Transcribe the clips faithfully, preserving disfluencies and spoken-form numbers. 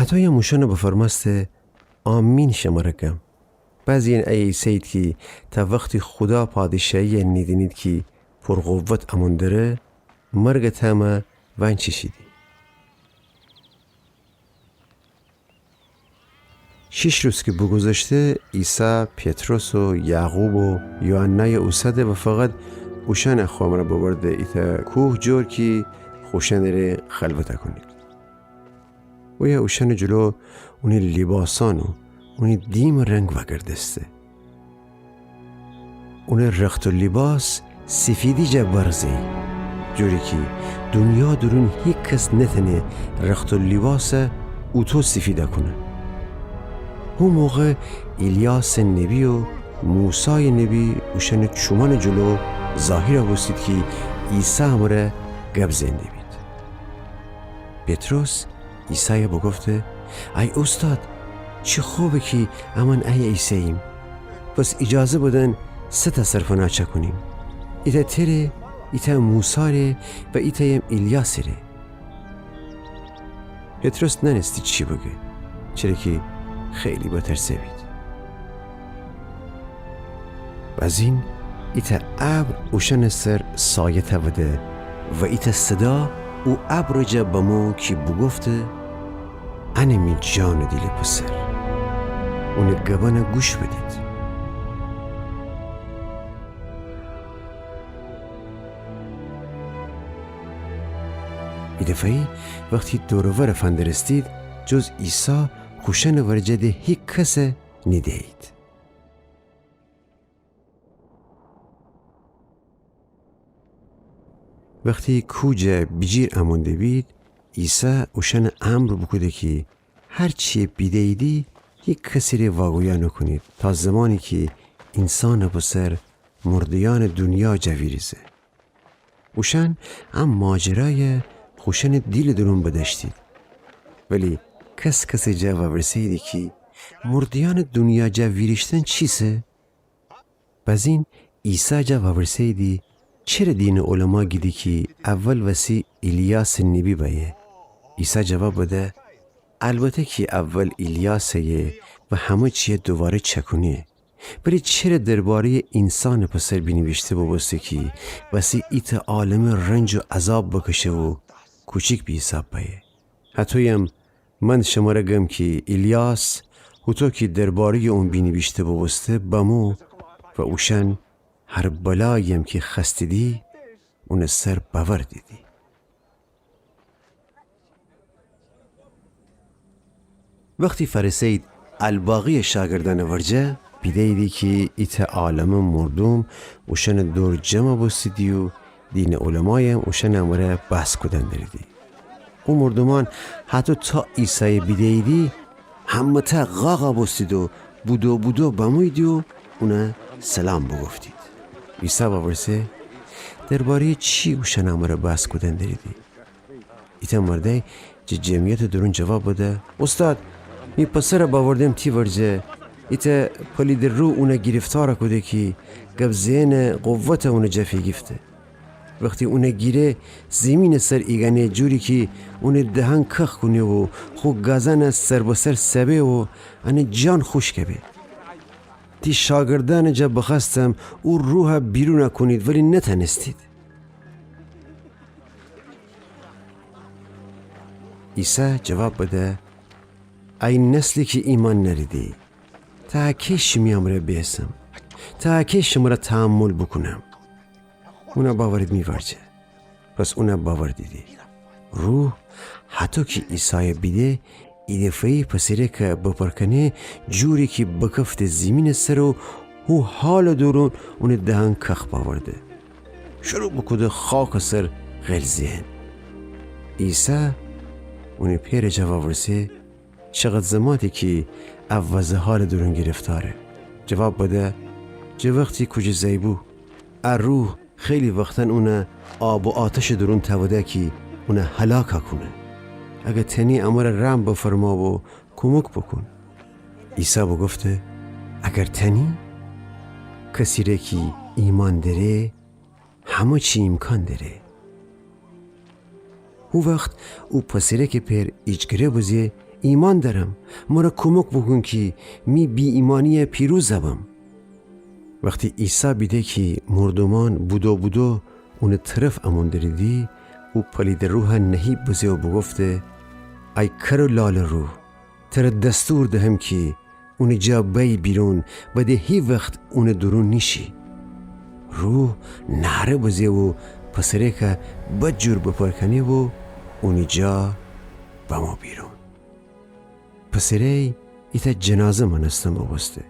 هتویم اوشأنَ بفرمأسته: آمین شمره گم، بعضییأن ایه ایسهیید کی تا وختی خودا پادشاهیَ نیدینید کی پرقوت امون دره، مرگٚ طعمَ وأنچیشیدی. شیش روز کی بوگوذشته، عیسی پطرس و یعقوب و یوحنایَ اوسده و فقط اوشأنَ خو امرأ ببرده ایتأ کوه، جور کی خوشأنٚره خلوت کونید. اویه اوشأنٚ جلو اونی لیباسأن و اونی دیمٚ رنگ وأگردسته. اونٚ رخت و لیباس سیفیدی جا برق زه‌یی، جوری کی دونیا دورون هیکس نتأنه رخت و لیباسَ اوطو سیفید کونه. هو موقع ایلیاسٚ نبی و موسایٚ نبی اوشأنٚ چومأنٚ جلو ظاهیر بوستید کی عیسی امرأ گب زئن دبید. پطرس عیسایَ بوگفته: ای اوستاد، چی خوبه کی امأن ایه ایسه‌ییم. پس ایجازه بدن سه تأ سرپناه چأکونیم، ایتأ تره، ایتأ موساره و ایتأیم ایلیاسٚ ره. پطرس نأنستی چی بگه، چره کی خیلی بترسه بید. بأزین ایتأ ابر اوشأنٚ سر سایه تأوده و ایتأ صدا او ابرٚ جا بمو کی بوگفته: انه می جانٚ دیلٚ پسر، اونٚ گبأنَ گوش بدید. ایدفعه‌یی وختی دور و ور فندرستید، جز عیسی خوشأنٚ ورجه ده هیکسَ نیده‌یید. وختی کوه جا بیجیر امون دبید، عیسی اوشأنَ امر بوکوده کی هر چی بیده‌ییدی هیکسٚ ره واگویا نوکونید، تا زمانی کی اینسانٚ پسر مرده‌یأنٚ دونیا جا ویریزه. اوشأن ا ماجرایَ خوشأنٚ دیلٚ دورون بدأشتید، ولی کس‌کسٚ جا وورسه‌ییدی کی مرده‌یأنٚ دونیا جا ویریشتن چیسه؟ بأزین عیسی جا وورسه‌ییدی: چره دینٚ علما گیدی کی اول وسی ایلیاسٚ نبی بأیه؟ عیسی جواب بده: البته کی اول ایلیاس ایه و همه چیَ دوواره چأکونه. ولی چره درباره‌یٚ اینسانٚ پسر بینیویشته بوبوسته کی وسی ایتأ عالمه رنج و عذاب بکشه و کوچیک به حیساب بأیه؟ هطویم من شمره گم کی ایلیاس، هوطو کی درباره‌یٚ اون بینیویشته بوبوسته، بمو و اوشأن هر بلاییم کی خوأستیدی اونٚ سر بأوردیدی. وختی فأرسه‌یید الباقی‌یٚ شاگردأنٚ ورجه، بیده‌ییدی کی ایتأ عالمه مردوم اوشأنٚ دور جمع بوستیدی و دینٚ علمایم اوشأنٚ امره بحث کودن دریدی. او مردومأن هطو تا عیسایَ بیده‌ییدی، همه‌تأ قاق بوستید و بودو بودو بموییدی و اونَ سلام بوگفتید. عیسی وورسه: درباره‌یٚ چی اوشأنٚ امره بحث کودن دریدی؟ ایتأ مردأی جٚه جمعیتٚ دورون جواب بده: اوستاد، می پسرَ بأوردم تی ورجه. ایتأ پلیدٚ روح اونَ گیرفتار کوده کی گب زئنٚ قوتَ اونٚ جا فیگیفته. وختی اونَ گیره، زیمینٚ سر ایگأنه، جوری کی اونٚ دهن کخ کونه و خو گازأنَ سر به سر سبه و انه جان خوشکَ به. تی شاگردأنٚ جا بخوأستم او روحَ بیرونَ کونید، ولی نتأنستید. عیسی جواب بده: ای نسلی کی ایمأن نأریدی، تا کی شیمی امرأ بیسم؟ تا کی شمرَ تحمل بوکونم؟ اونَ بأورید می ورجه. پس اونَ بأوردیدی. روح هطو کی عیسایَ بیده، ایدفعه‌یی پسرکَ بپرکأنه، جوری کی بکفته زیمینٚ سر و هو حالٚ دورون اونٚ دهن کخ بأورده. شروع بوکوده خاکٚ سر غلزئن. عیسی اونٚ پئرٚ جا وورسه: چقدر زماتی کی ا وضع حالٚ دورون گرفتاره؟ جواب بده: جٚه وختی کوجه زأیبو. ا روح خیلی وختأن اونَ آب و آتشٚ دورون تأوده کی اونَ هلاکَ کونه. اگر تأنی امرَ رحم بفرما و کومک بوکون. عیسی بوگفته: اگر تأنی؟ کسی ره کی ایمأن دأره، همه چی ایمکان دأره. هو وخت او پسرکٚ پئر ایجگره بزه، ایمأن دأرم، مرَ کمک بوکون کی می بی‌ایمأنیَ پیروز بم. وختی عیسی بیده کی مردومأن بودو بودو اونٚ طرف امون دریدی، او پلیدٚ روحَ نهیب بزه و بوگفته: ای کر و لالٚ روح، ترَ دستور دهم کی اونٚ جا بأیی بیرون و د هیوخت اونٚ دورون نیشی. روح نعره بزه و پسرکَ بدجور بپرکنه و اونٚ جا بمو بیرون. پسره‌یی ایتأ جنازه مأنستن بوبوسته،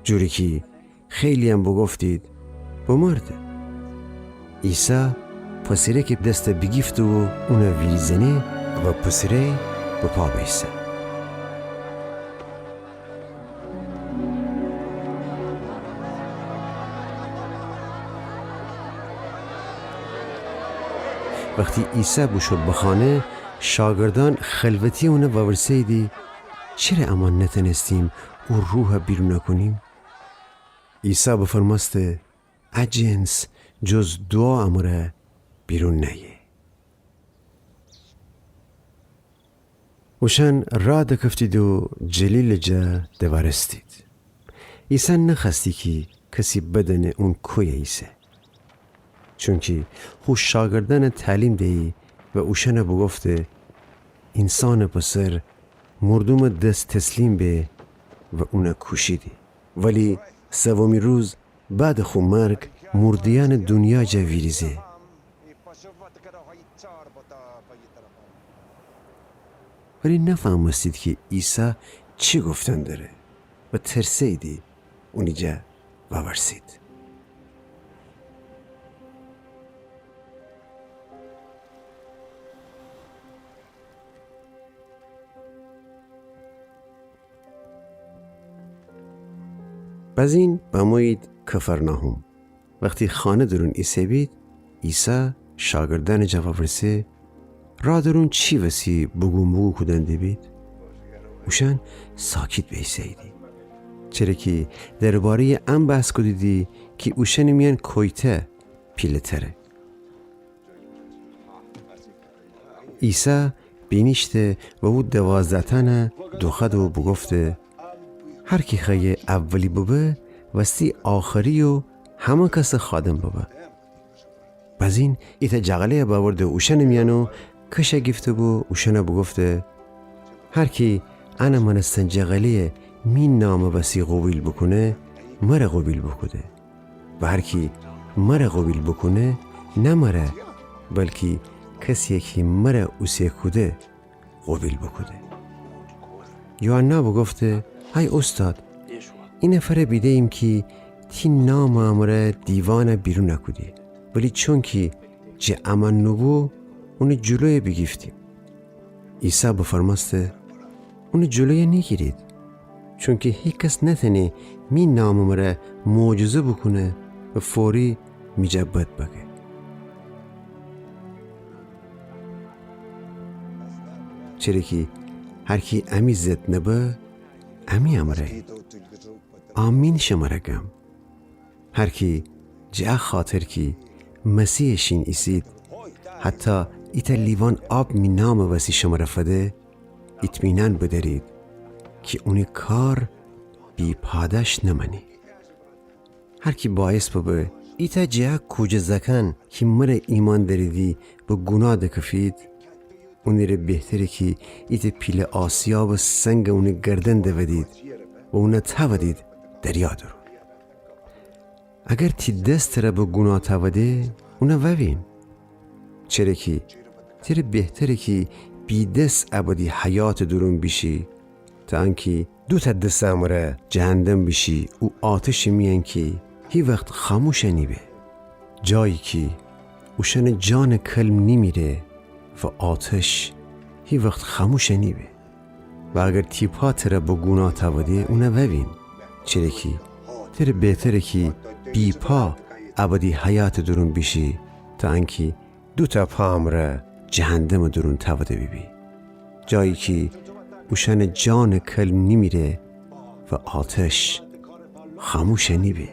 جوری کی خیلی‌یم بوگفتید بمرده. عیسی پسرکٚ دسَ بیگیفته و اونَ ویریزأنه و پسره‌یی به پا بیسه. وختی عیسی بوشو بخانه، شاگردأن خلوتی اونَ وورسه‌ییدی: چره امأن نتأنستیم او روحَ بیرونَ کونیم؟ عیسی بفرمأسته: ا جنس جز دوعا امره بیرون نأیه. اوشأن راه دکفتید و جلیلٚ جا دوأرستید. عیسی نخوأستی کی کسی بدأنه اون کویه ایسه، چونکی خو شاگردأنَ تعلیم دیی و اوشأنَ بوگفته: اینسانٚ پسر مردومٚ دس تسلیم به و اونَ کوشیدی، ولی سومی روز بعدٚ خو مرگ مرده‌یأنٚ دونیا جا ویریزه. ولی نفهمستید کی عیسی چی گفتن دره و ترسه‌ییدی اونی جا وأورسید. بزین بمویید کفرناحوم. وختی خانه دورون ایسه‌بید، عیسی شاگردأنٚ جا وأورسه: راه دورون چی وسی بوگوم‌بوگو کودن دیبید؟ اوشأن ساکت بیسه‌ییدی، چره کی درباره‌یٚ ان بحث کودیدی کی اوشأنٚ میأن کویتأ پیله‌تره. عیسی بینیشته و او دوازده‌تأنَ دوخوأده و بوگفته: هر کی خوأیه اولی ببه، وستی آخری و همه کسٚ خادم ببه. بزین ایتأ جغله‌یَ بأورده اوشأنٚ میأن و کش گیفته و اوشأنَ بوگفته: هر کی انٚ مأنستن جغله‌یَ می نامٚ وسی قوبیل بوکونه، مرَ قوبیل بوکوده. و هر کی مرَ قوبیل بوکونه، نه مرَ، بلکی کسی‌یَ کی مرَ اوسه کوده قوبیل بوکوده. یوحنا بوگفته: ای اوستاد، اینفرَ بیده‌ییم کی تی نامٚ امرأ دیوانَ بیرون کودی، ولی چونکی جٚه امأن نوبو، اونٚ جلویَ بیگیفتیم. عیسی بفرمأسته: اونٚ جلویَ نیگیرید، چونکی هیکس نتأنه می نامٚ مرأ معجزه بوکونه و فوری می جا بد بگه. چره کی هر کی امی ضد نبه، امی امرأیه. آمین شمرَ گم. هر کی جٚه ا خاطر کی مسیحٚ شین ایسید، حتی ایتأ لیوان آب می نامٚ وسی شمرَ فده، ایطمینان بدأرید کی اونی کار بی‌پادأش نمأنی. هر کی باعث ببه ایتأ جٚه ا کوجه زأکأن کی مرَ ایمأن دأریدی به گوناه دکفید، اونٚره بهتره کی ایتأ پیله آسیابٚ سنگ اونٚ گردن دودید و اونَ تأودید دریا دورون. اگر تی دس ترَ به گوناه تأوده، اونَ ووین. چره کی تره بهتره کی بی‌دس ابدی حیاتٚ دورون بیشی، تا انکی دوتأ دسٚ امرأ جهندم بیشی، او آتشٚ میأن کی هیوخت خاموش نیبه، جایی کی اوشأنٚ جانٚ کلم نیمیره و آتش هیوخت خاموش نیبه. و اگر تی پا ترَ به گوناه تأوده، اونَ ووین. چره کی تره بهتره کی بی‌پا ابدی حیاتٚ دورون بیشی، تا انکی دوتأ پا امرأ جهندمٚ دورون تأوده بیبی، جایی کی اوشأنٚ جانٚ کلم نیمیره و آتش خاموش نیبه.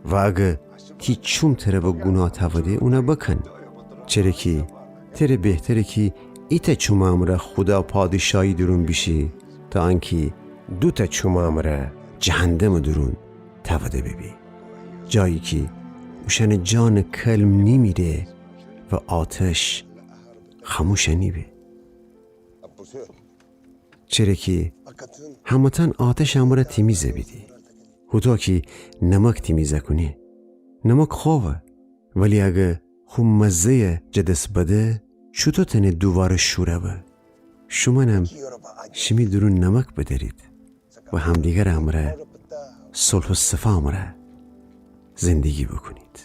و اگه تی چوم ترَ به گوناه تأوده، اونَ بکن. چره کی تره بهتره کی ایتأ چومٚ امرأ خودا پادیشاهی دورون بیشی، تا انکی دوتأ چومٚ امرأ جهندمٚ دورون تأوده بیبی، جایی کی اوشأنٚ جانٚ کلم نیمیره و آتش خموش نیبه. چره کی همه‌تأن آتشٚ امرأ تیمیز بیدی، هوطو کی نمک تیمیز کونه. نمک خوبه، ولی اگر خو مزه‌یَ جٚه دس بده، چوطو تأنه دوواره شور به؟ شومأنم شیمی دورون نمک بدأرید و همدیگرٚ امرأ صلح و صفا مرأ زندگی بوکونید.